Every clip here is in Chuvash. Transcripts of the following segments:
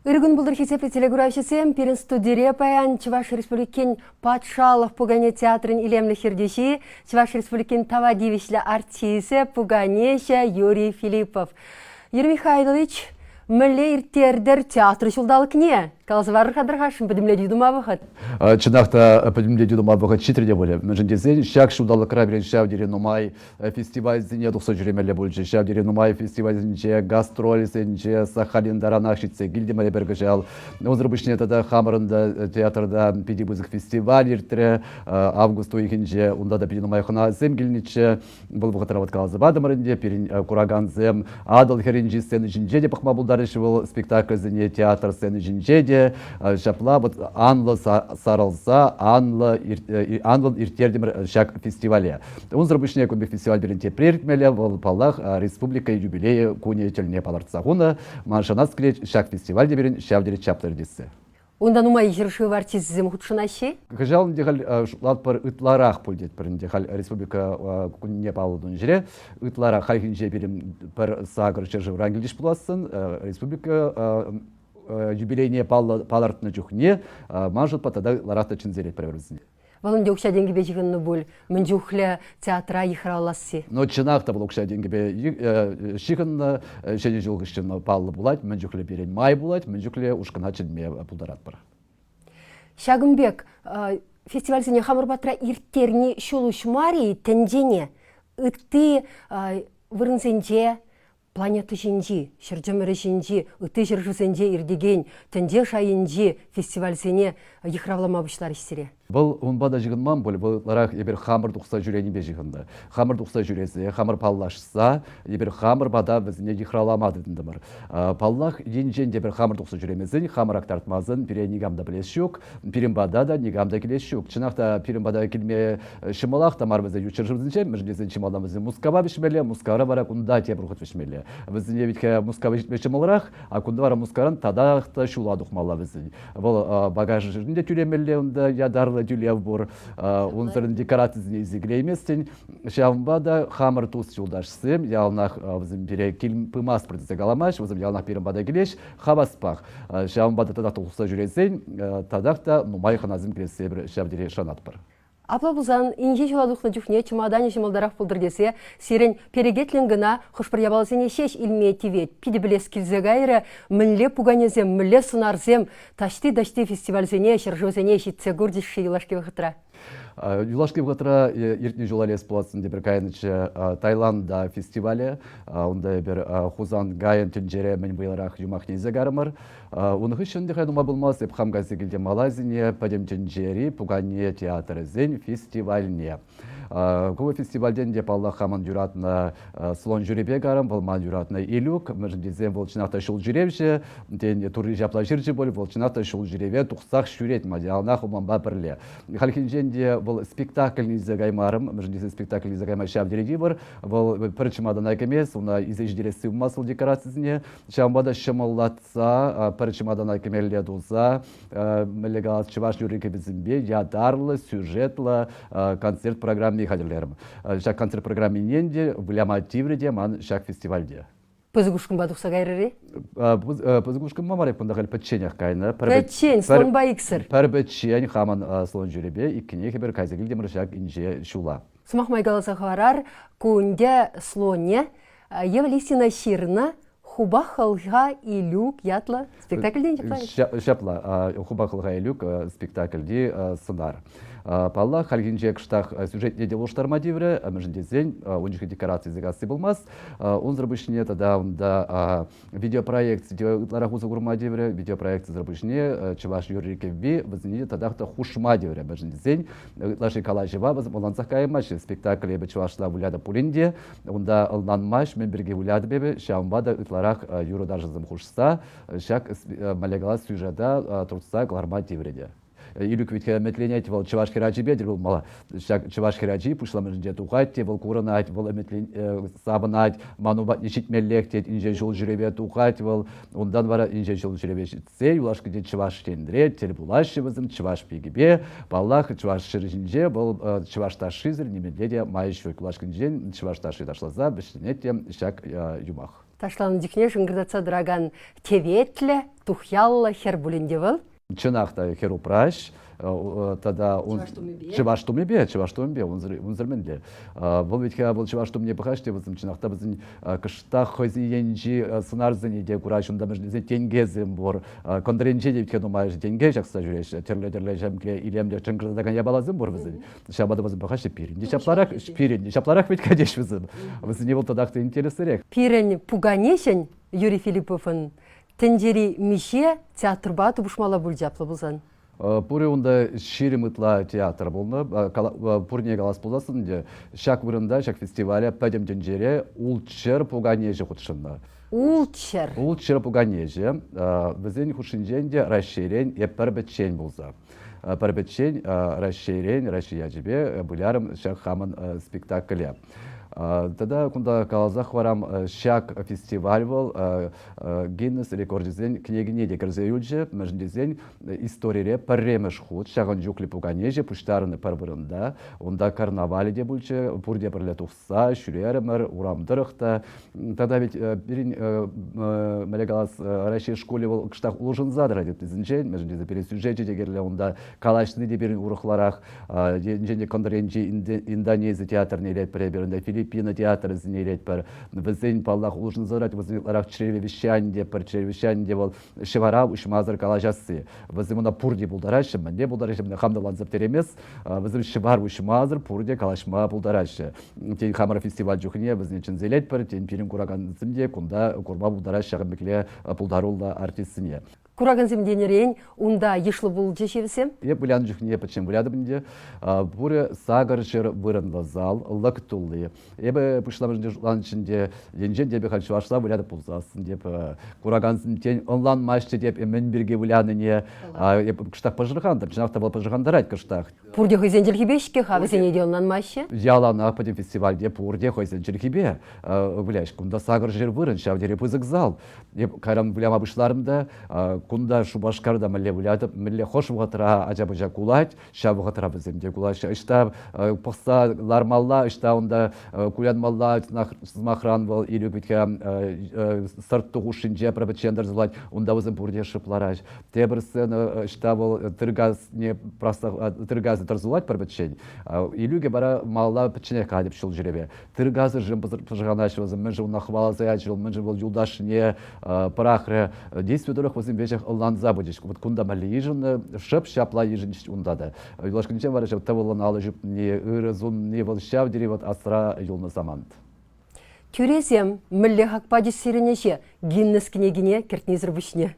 Ырӑ кун пултӑр, хисеплӗ телекуравҫӑсем! Пирӗн студире паян Чӑваш Республикин патшалӑх пукане театрӗн илемлӗх ертӳҫи, Чӑваш Республикин тава тивӗҫлӗ артисчӗ, пуканеҫӗ Юрий Филиппов. Юрий Михайлович, мӗнле ирттертӗр театр ҫулталӑкне? Каласа парӑр-ха тӑрхашшӑн, пӗтӗмлетӳ тума вӑхӑт. Чӑнах та пӗтӗмлетӳ тума вӑхӑт ҫитрӗ те пулӗ. Мӗншӗн тесен ҫак ҫулталӑкра пирӗн ҫав тери нумай фестивальсене тухса ҫӳремелле пулчӗ. Ҫав тери нумай фестивальсенче, гастрольсенче Сахалин таранах ҫитсе килтӗмӗр эпир кӑҫал. Унсӑр пуҫне тата хамӑрӑн та театрта питӗ пысӑк фестиваль иртрӗ. Август уйӑхӗнче унта та питӗ нумай хӑнасем килнӗччӗ. Вӑл вӑхӑтра вот каласа патӑмӑр ӗнтӗ, пирӗн куракансем Атӑл хӗрринчи сцена ҫинче те пӑхма пултарӗҫ вӑл спектакльсене, театр сцени ҫинче те. Ҫапла вот анлӑ сарӑлса, анлӑ анлӑн ирттертӗмӗр ҫак фестивале. Унсӑр пуҫне кун пек фестиваль пирӗн тепре иртмелле. Вӑл, паллах, республика юбилейӗ кунӗ тӗлне палӑртса хунӑ. Ман шанас килет, ҫак фестиваль те пирӗн ҫав тери чаплӑ иртессе. Унта нумай ҫӗршыв артисчӗсем хутшӑнаҫҫӗ. Кӑҫал ӗнтӗ халь шутлатпӑр, ытларах пуль тетпӗр ӗнтӗ халь республика кунне паллӑ тунӑ ҫӗре. Ытларах хальхинче пирӗн пӗр сакӑр ҫӗршывран килчӗҫ пулассӑн. Республика юбилейне палӑртнӑ чухне ман шутпа тата ытларах та чӗнсе илетпӗр вӗсене. Вӑл ӗнтӗ укҫа-тенкӗпе ҫыхӑннӑ пуль. Мӗн чухлӗ театра йыхравласси. Ну, чӑнах та вӑл укҫа-тенкӗпе ҫыхӑннӑ. Ҫӗнӗ ҫул хыҫҫӑн паллӑ пулать, мӗн чухлӗ пирӗн май пулать, мӗн чухлӗ ушкӑна чӗнме пултаратпӑр. Ҫакӑн пек фестивальсене хамӑр патра ирттерни ҫул уҫмарӗ-и тӗнчене? Ытти вырӑнсенче планета ҫинчи, ҫӗр чӑмӑрӗ ҫинчи, ытти ҫӗршывсенче иртекен тӗнче шайӗнчи фестивальсене йыхравлама пуҫларӗҫ сире? Вӑл унпа та ҫыхӑнман пуль, вӑл ытларах эпир хамӑр тухса ҫӳренипе ҫыхӑннӑ. Хамӑр тухса ҫӳресе, хамӑр паллашса, эпир хамӑр пата вӗсене йыхравлама тытӑнтӑмӑр. Паллах, енчен те эпир хамӑр тухса ҫӳремесен, хамӑр тартмасан пире никам та пӗлес ҫук, пирӗн пата та никам та килес ҫук. Чӑнах та пирӗн пата килме ҫӑмӑлах та мар вӗсен ют ҫӗршывсенче, мӗншӗн тесен чи малтан вӗсем Мускава вӗҫмелле, Мускавра вара кунта тепӗр хут вӗҫмелле. Вӗсене ведь Мускава ҫитме ҫӑмӑлрах, а кунта вара Мускавран татах та ҫула тухмалла вӗсен. Вӑл багажӗшӗн те тӳлемелле унта, ятарлӑ тӳлев пур. Унсӑрӑн декорацисене илсе килейместӗн. Ҫавӑнпа та хамӑр тус-юлташсем яланах вӗсем пире кил пымастпӑр тесе каламаҫ, вӗсем яланах пирӗн пата килеҫ, хаваспах. Ҫавӑнпа та татах тухса ҫӳресен татах та нумай хӑнасем килессе эпир ҫав тери шанатпӑр. Апла пулсан инҫе ҫула тухнӑ чухне чӑматанӗ ҫӑмӑлтарах пултӑр тесе сирӗн перекетлӗн кӑна хӑш-пӗр япаласене ҫеҫ илме тивет. Питӗ пӗлес килсе кайрӗ, мӗнле пуканесем, мӗнле сӑнарсем таҫти-таҫти фестивальсене, ҫӗршывсене ҫитсе курчӗҫ-ши юлашки вӑхӑтра? Юлашки вӑхӑтра иртнӗ ҫул Лес пулассин тепӗр кайнӑччӗ Таиланда фестивале. Унта эпир Хусан Гайӑн тӗнчере мӗн вӑйлӑрах юмахне илсе карӑмӑр. Ун хыҫҫӑн те нумай пулмасть, эп хам кайса килтӗм Малайзине, Пӗтӗм тӗнчери пукане театрӗсен фестивальне. Ку фестивальтен те, паллах, хамӑн юратнӑ слон ҫӳрепе карӑм, вӑл ман юратнӑ Илюк, мӗншӗн тесен вӑл чӑнах та ҫул ҫӳревҫӗ, тен, турри ҫапла ҫырчӗ пуль, вӑл чӑнах та ҫул ҫӳреве тухсах ҫӳрет ман, яланах манпа пӗрле. Хальхинчен те вӑл спектакль илсе каймарӑм, мӗншӗн тесен спектакль илсе кайма ҫав тери йывӑр, вӑл пӗр чӑматана кӗмест, уна илсе ҫитересси пулмасть вӑл декорацисене, ҫавӑнпа та ҫӑмӑллатса, пӗр чӑматана кӗмелле туса, мӗнле калас, чӑваш юрри-кӗввисемпе ятарлӑ сюжетлӑ концерт программи хатӗрлерӗм. Ҫак концерт программине те выляма тиврӗ те ман ҫак фестивальте. Пысӑк ушкӑнпа тухса кайрӑр-и? Пысӑк ушкӑнпа мар, эп кунта халь пӗчченех кайнӑ. Пӗччен, слонпа иксӗр. Пӗр пӗччен хамӑн слон ҫӳрепе иккӗнех эпир кайса килтӗмӗр ҫак инҫе ҫула. Сӑмах май каласа хӑварар, ку ӗнтӗ слоне Ева Лисина ҫырнӑ Хупах хӑлха Илюк ятлӑ спектакльтен ҫапла. Ҫапла, Хупах хӑлха Илюк спектакльти сӑнар. Паллах, хальхинче кӑштах сюжетне те улӑштарма тиврӗ, мӗншӗн тесен ун чухне декораци касси пулмасть. Унсӑр пуҫне тата унта видеопроекци те ытларах усӑ курма тиврӗ. Видеопроекцисӗр пуҫне чӑваш юрри-кӗвви вӗсене татах та хушма тиврӗ, мӗншӗн тесен ытлашши калаҫӑва вӗсем ӑнлансах каймаҫҫӗ. Спектакль эпӗ чӑвашла вылятӑп пулин те, унта ӑнланмасть, мӗн пирки вылятӑп эпӗ, ҫавӑнпа та ытларах юрӑ-ташӑсем хушса ҫак мӗнле сюжета туртса кӑларма тиврӗ те. Илюк ведь ӗмӗтленет вӑл чӑваш хӗрачипе тӗл пулмалла. Ҫак чӑваш хӗрачи пуҫламӑшӗнче тухать те вӑл курӑнать, вӑл ӗмӗтлен савӑнать, ман ун патне ҫитмеллех тет, инҫе ҫул ҫӳреве тухать вӑл. Унтан вара инҫе ҫул ҫӳреве ҫитсе юлашкинчен Чӑваш Енре тӗл пулаҫҫӗ вӗсем чӑваш пикипе. Паллах, чӑваш ҫӗрӗ ҫинче вӑл чӑваш ташшисӗр нимӗнле те май ҫук. Юлашкинчен чӑваш ташши ташласа вӗҫленет те ҫак юмах. Ташланӑ чухне шӑнкӑртатса тӑракан теветлӗ, тухьяллӑ хӗр пулин те вӑл. Чӑнах та хӗр-упраҫ тата ун чӑваш тумӗпе, чӑваш тумӗпе унсӑр мӗнле. Вӑл вӗт-ха вӑл чӑваш тумне пӑхаҫ те вӗсем чӑнах та вӗсен кӑштах хӑйсен енчи сӑнарсене те кураҫ унта мӗншӗн тенкесем пур. Кӑнтӑрӗнче те вӗт-ха нумайӑшӗ тенке ҫакса ҫӳреҫҫӗ. Тӗрлӗ-тӗрлӗ ҫемкле илемлӗ чӑнкӑртатакан япаласем пур вӗсен. Ҫавӑнпа та вӗсем пӑхаҫҫӗ пирӗн те ҫапларах, пирӗн те ҫапларах вӗт-ха теҫ вӗсем. Вӗсене вӑл татах та интереслӗрех. Пирӗн пуканеҫӗн Юрий Филипповӑн Тӗнчери миҫе театрпа тупӑшмалла пулчӗ апла пулсан? Пурӗ унта 20 ытла театр пулнӑ. Пурне калас пулсассӑн ӗнтӗ, ҫак вырӑнта, ҫак фестивале пӗтӗм тӗнчере ултҫӗр пуканеҫӗ хутшӑннӑ. Ултҫӗр? Ултҫӗр пуканеҫӗ. Вӗсен хушшинчен те Раҫҫейрен эп пӗр пӗччен пулса. Пӗр пӗччен Раҫҫейрен, Раҫҫей ячӗпе вылярӑм ҫак хамӑн спектакле. Тата кунта каласа хӑварам, ҫак фестиваль вӑл Гиннес рекорчӗсен кӗнекине те кӗрсе юлчӗ, мӗншӗн тесен историре пӗрремӗш хут ҫакӑн чухлӗ пуканеҫӗ пуҫтарӑннӑ пӗр вырӑнта. Унта карнавалӗ те пулчӗ, пурте пӗрле тухса ҫӳрерӗмӗр урам тӑрӑх та. Тата ведь пирӗн, мӗнле калас, Раҫҫей шкулӗ вӑл кӑштах улшӑнса тӑрать ыттисенчен, мӗншӗн тесен пирӗн сюжечӗ те кирлӗ унта, калаҫни те пирӗн урӑхларах. Енчен те кӑнтӑр енчи Индонези театрне илетпӗр эпир, ӗнтӗ Филиппина театрӗсене илетпӗр. Вӗсен, паллах, улшӑнса тӑрать, вӗсен ытларах чревовещани те, пӗр чревовещани те вӑл ҫӑвара уҫмасӑр калаҫасси. Вӗсем ӑна пурте пултараҫҫӗ, мӗнле пултараҫҫӗ, мӗнле хам та ӑнланса пӗтереймест. Вӗсем ҫӑвар уҫмасӑр пурте калаҫма пултараҫҫӗ. Тен, хамӑр фестиваль чухне вӗсене чӗнсе илетпӗр, тен, пирӗн куракансем те кунта курма пултараҫҫӗ ҫакӑн пекле пултаруллӑ артистсене. Куракансем тенӗрен унта йышлӑ пулчӗҫ-и вӗсем? Эп вылянӑ чухне пӗччен вылятӑп ӗнтӗ. Пурӗ 800 вырӑнлӑ зал, лӑк тулли. Эпӗ пуҫламӑшӗнче шутланӑччӗ ӗнтӗ, енчен те эпӗ халь чӑвашла вылятӑп пулсассӑн теп, куракансем тен ӑнланмаҫҫӗ теп, мӗн пирки вылянине. Эп кӑштах пӑшӑрхантӑм, чӑнах та вӑл пӑшӑрхантарать кӑштах. Пурте хӑйсен чӗлхипе-ҫке-ха, вӗсене те ӑнланмаҫҫӗ. Яланах пӗтӗм фестивальте пурте хӑйсен чӗлхипе выляҫ. Кунта 800 вырӑн, ҫав тери пысӑк зал. Эп кайран выляма пуҫларӑм та, кунта Шупашкарта мӗнле вылятӑп, мӗнле хӑш вӑхӑтра ача-пӑча кулать, ҫав вӑхӑтра вӗсем те кулаҫҫӗ. Ӑҫта пӑхса лармалла, ӑҫта унта кулянмалла, сӑмахран вӑл Илюк вӗт-ха сӑрт-ту хушшинче пӗр пӗччен тӑрса ларать, унта вӗсем пурте шӑп лараҫ. Тепӗр сцена, ӑҫта вӑл тыркасне тыркасӗ тӑрса ларать пӗр пӗччен, Илюкӗ вара малалла пӗчченех каятӑп ҫул ҫӳреве. Тыркасӑршӑн пӑшӑрханаҫҫӗ вӗсем, мӗншӗн ӑна хӑваласа ячӗ вӑл, мӗншӗн вӑл юлташне пӑрахрӗ. Действи тӑрӑх вӗсем веҫех ӑнланса пычӗҫ. Вот кунта мӗнле йышӑннӑ, шӑп ҫапла йышӑнчӗҫ унта та. Юлашкинчен вара ҫав тӑвӑллӑн алӑ ҫупни, ырӑ сунни вӑл ҫав тери вот асра юлнӑ самант. Тӳресем мӗнле хак пачӗҫ сирӗн ӗҫе Гиннес кӗнекине кӗртнисӗр пуҫне?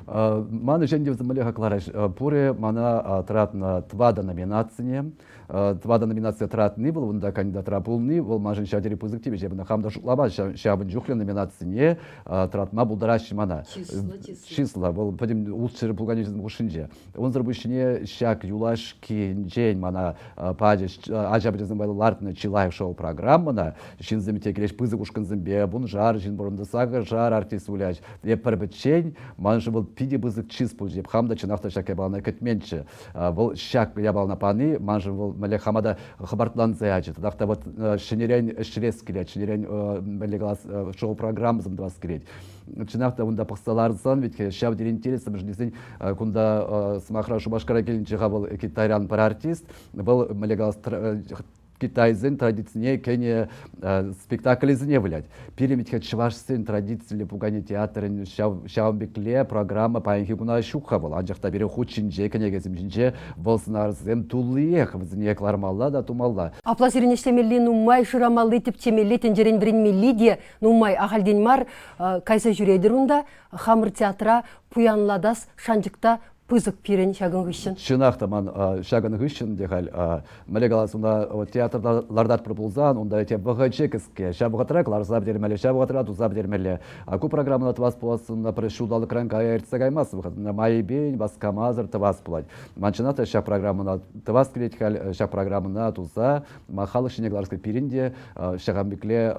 Ман ӗҫе ӗнтӗ мӗнле хакларӗҫ? Пурӗ мана тӑратнӑ тӑватӑ номинацине. Тӑватӑ номинацие тӑратни вӑл унта кандидатра пулни, вӑл маншӑн ҫав тери пысӑк тивӗҫ. Эпӗ хам та шутламан ҫавӑн чухлӗ номинацине тӑратма пултараҫҫӗ мана. Чыслӑ, чыслӑ. Чыслӑ. Вӑл пӗтӗм ултҫӗр пуканесен хушшинче. Унсӑр пуҫне ҫак юлашкинчен мана пачӗҫ ача-пӑчасем валли лартнӑ чи лайӑх шоу-программӑна. Ҫынсем те килеҫ пысӑк ушкӑнсемпе, вуншар ҫын пурӑннӑ, сакӑршар артист выляҫ. Эп пӗр пӗччен, маншӑн вӑл питӗ пысӑк чыс пулчӗ. Эп хам та чӑнах та ҫак япалана кӗтменччӗ. Вӑл ҫак япалана пани маншӑн вӑл мӗнле хама та хӑпартланса ячӗ. Татах та вот ҫӗнӗрен ӗҫлес килет, ҫӗнӗрен мӗнле калас шоу-программӑсем тӑвас килет. Чӑнах та унта пӑхса ларсан ведь ҫав тери интереслӗ, мӗншӗн тесен кунта сӑмахран Шупашкара килнӗччӗ-ха вӑл Китайран пӗр артист. Вӑл мӗнле калас китайсен традицине кӗнӗ спектаклӗсене вылять. Пирӗн вӗт-ха чӑвашсен традициллӗ пукане театрӗн ҫавӑн пекле программа паянхи куна ҫук-ха вӑл. Анчах та пирӗн хут ҫинче, кӗнекесем ҫинче вӑл сӑнарсем туллиех, вӗсене кӑлармалла та тумалла. Апла сирӗн ӗҫлемелли нумай, шырамалли, тӗпчемелли, тӗнчерен вӗренмелли те нумай. Ахальтен мар кайса ҫӳретӗр унта. Хамӑр театра пуянлатас шанчӑк та пысӑк пирӗн ҫакӑн хыҫҫӑн. Чӑнах та ман ҫакӑн хыҫҫӑн те халь мӗнле калас, унта театрта лартатпӑр пулсан, унта те вӑхӑчӗ кӗске. Ҫав вӑхӑтра кӑларса пӗтермелле, ҫав вӑхӑтра туса пӗтермелле. А ку программӑна тӑвас пулассӑн пӗр ҫулталӑкран кая иртсе каймасть вӑхӑт. Майӗпен васкамасӑр тӑвас пулать. Ман чӑнах та ҫак программӑна тӑвас килет халь, ҫак программӑна туса халӑх ҫине кӑларас килет. Пирӗн те ҫакӑн пекле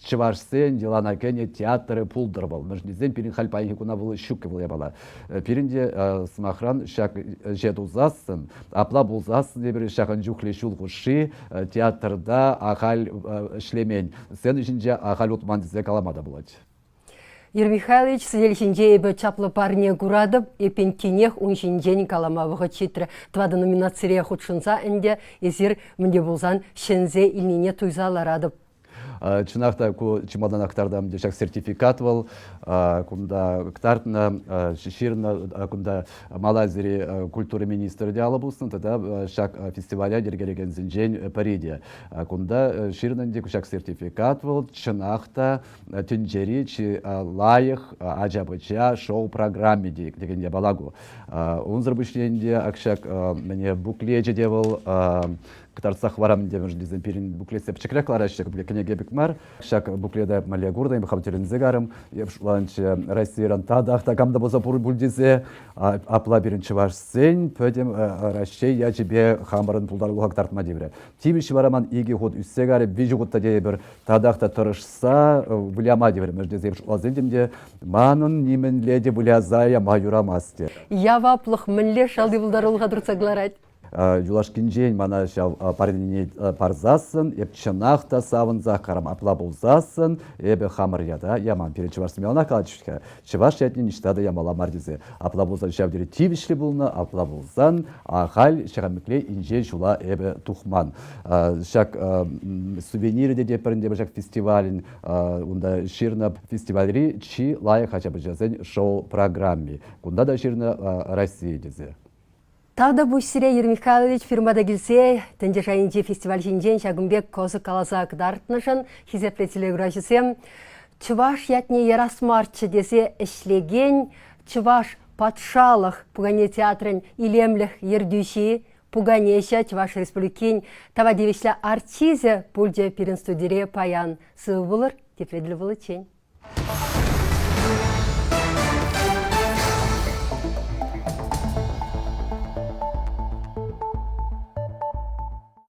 чӑвашсен йӑлана кӗнӗ театрӗ пултӑр вӑл. Мӗншӗн тесен пирӗн халь паянхи куна вӑл ҫук вӑл япала. Пирӗн те ӗнтӗ, сӑмахран, ҫак ӗҫе тусассӑн, апла пулсассӑн эпир ҫакӑн чухлӗ ҫул хушши театрта ахаль ӗҫлемен, сцена ҫинче ахаль утман тесе калама та пулать. Юрий Михайлович, сӗтел ҫинче эпӗ чаплӑ парне куратӑп. Эппин тинех ун ҫинчен калама вӑхӑт ҫитрӗ. Тӑватӑ номинацире хутшӑнса ӗнтӗ эсир мӗн те пулсан ҫӗнсе илнине туйса ларатӑп. Чӑнах та ку чи малтанах кӑтартам ҫак сертификат вӑл кунта кӑтартнӑ, ҫырнӑ кунта Малайзири культура министрӗ те алӑ пуснӑ тата ҫак фестивале йӗркелекенсенчен пӗри те. Кунта ҫырнӑ ӗнтӗ ҫак сертификат вӑл чӑнах та тӗнчери чи лайӑх ача-пӑча шоу-программи текен япала ку. Унсӑр пуҫне ӗнтӗ ак ҫак мӗне буклечӗ те вӑл кӑтартса хӑварам темӗншӗн тесен пирӗн буклетсем пӗчӗкрех лараҫҫӗ, кӗнеке пек мар. Ҫак буклета мӗнле куртӑм, хам тӗлӗнсе карӑм. Эп шутланчӗ Российӑран татах та кам та пулса пур пуль тесе. Апла пирӗн чӑвашсен пӗтӗм Раҫҫей ячӗпе хамӑрӑн пултарулӑха кӑтартма тиврӗ. Тивӗҫ вара ман икӗ хут ӳссе карӗ, виҫӗ хут та тейӗпӗр. Татах та тӑрӑшса выляма тиврӗ. Мӗншӗн тесен шутласан те манӑн нимӗнле те выляса яма юрамасть. Яваплӑх мӗнле шалти пултарулӑха туртса кӑларать? Юлашкинчен мана ҫав парнене парсассӑн, эп чӑнах та савӑнсах карам. Апла пулсассӑн, эпӗ хамӑр ята яман. Пирӗн чӑвашсем яланах калаҫҫӗ-ха, чӑваш ятне ниҫта та ямалла мар тесе. Апла пулсан ҫав тери тивӗҫлӗ пулнӑ, апла пулсан ахаль ҫакӑн инҫе ҫула эпӗ тухман. Ҫак сувенирӗ те тепӗр ҫак фестивалӗн унта ҫырнӑ фестивальри чи лайӑх ача-пӑчасен шоу-программи. Кунта та ҫырнӑ Россия тесе. Тавтапуҫ сире, Юрий Михайлович, фирмата килсе тӗнче шайӗнчи фестиваль ҫинчен ҫакӑн пек кӑсӑк каласа кӑтартнӑшӑн хисеплӗ телекураҫӑсем. Чӑваш ятне ярас марччӗ тесе ӗҫлекен Чӑваш патшалӑх пукане театрӗн илемлӗх ертӳҫи, пуканеҫӗ, Чӑваш Республикин тава тивӗҫлӗ артисчӗ пулчӗ пирӗн студире паян. Сывӑ пулӑр, тепре тӗл пуличчен.